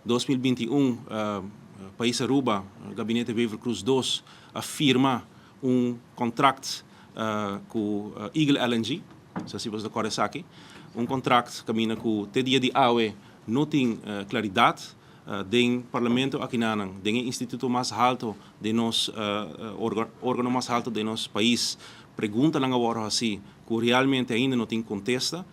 2021, Pais Aruba, Gabinete Wever-Croes 2, a firma un contract cu Eagle LNG, si bo ta corda esaki, un contract caminda cu te dia di awe no tin claridad den Parlamento akinan, den instituto mas halto di nos organo mas halto di nos pais, preguntanan a wordo haci cu realmente ainda no tin contesta.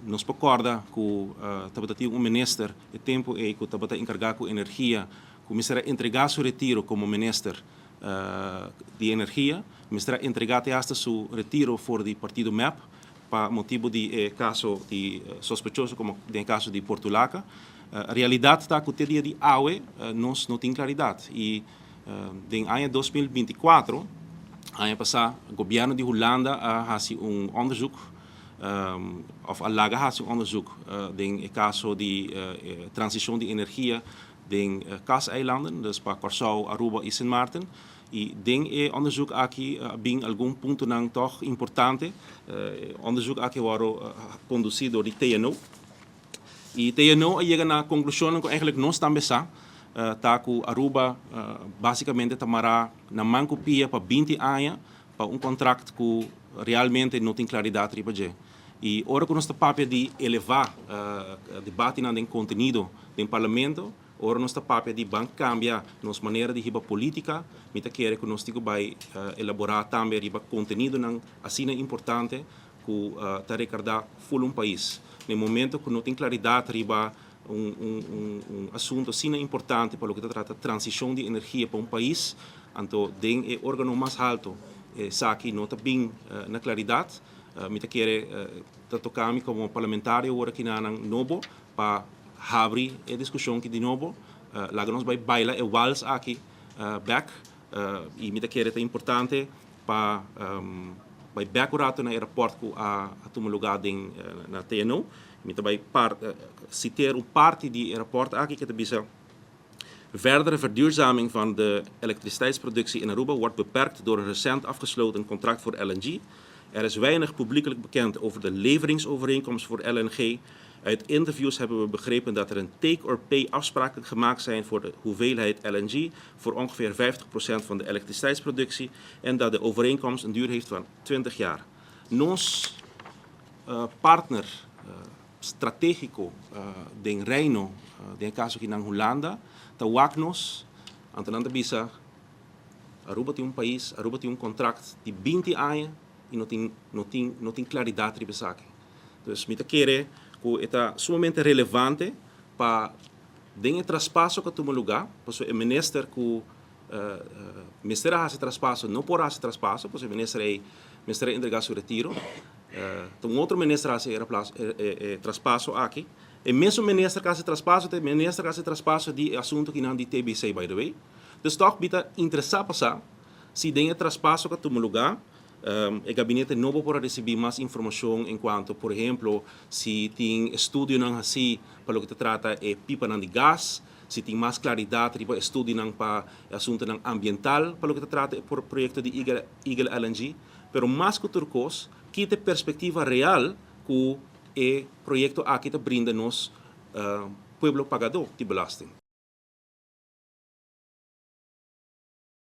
Nos por corda cu tabata tin un minister e tempo ey cu tabata encarga cu energia, cu mester a entrega su retiro como minister di energia, mester a entrega te hasta su retiro for di partido MEP pa motibo di caso di sospechoso como den caso di Portulaca. Realidad ta cu te dia di awe nos no tin claridad y den aña 2024, aña pasa, gobierno di Hulanda a haci un onderzoek of a laga haci un onderzoek den e caso di transicion di energia den Cas-eilanden, dus pa Corsou, Aruba y Sint Maarten. Y den e onderzoek aki bin algun puntonan toch importante. Onderzoek aki a wordo conduci door di TNO. Y TNO a yega na conclusion cu eigenlijk nos tambe sa, ta cu Aruba basicamente ta mara na man cu pia pa 20 aña pa un contract cu realmente no tin claridad riba dje. Y ora cu nos ta papia di eleva debate den contenido den Parlamento, ora nos ta papia di ban cambia nos manera di hiba politica, mi ta kere cu nos tin cu bay elabora tambe riba contenidonan asina importante cu ta recarda full un pais. Na momento cu no tin claridad riba un asunto asina importante pa loke ta trata transicion di energia pa un pais, anto den e organo mas halto esaki no ta bin na claridad, mi ta kere ta toca mi como parlamentario awor aki na nobo pa habri e discusion aki di nobo, laga nos bay baila e wals aki back y mi ta kere ta importante pa bay back un rato na e rapport cu a tuma lugar den na TNO. Mi ta bay citeer un parti di e rapport aki cu ta bisa: "Verdere verduurzaming van de elektriciteitsproductie in Aruba wordt beperkt door een recent afgesloten contract voor LNG. Er is weinig publiekelijk bekend over de leveringsovereenkomst voor LNG. Uit interviews hebben we begrepen dat er een take-or-pay afspraken gemaakt zijn voor de hoeveelheid LNG voor ongeveer 50% van de elektriciteitsproductie en dat de overeenkomst een duur heeft van 20 jaar." Nos partner strategico den Reino, den caso aki na Hulanda, ta wak nos, anto nan ta bisa: Aruba tin un pais, Aruba tin un contract di 20 aña y no tin claridad riba esaki. Dus mi ta kere cu ta sumamente relevante pa den e traspaso cu a tuma lugar, pasobra e minister cu mester a haci traspaso no por haci traspaso, pasobra e minister ey mester a entrega su retiro. Un otro minister a haci e traspaso aki. E mesun minister cu a haci traspaso, e minister cu a haci traspaso di asuntonan di TBC, by the way. Dus toch mi ta interesa pa sa si den e traspaso cu a tuma lugar, e gabinete nobo por recibi mas informacion en cuanto, por ehempel, si tin estudionan haci pa loke ta trata e pipanan di gas, si tin mas claridad riba estudionan pa asuntonan ambiental pa loke ta trata e proyecto di Eagle LNG, pero mas cu tur cos, cu e perspectiva real cu e proyecto aki ta brinda nos pueblo pagador di belasting.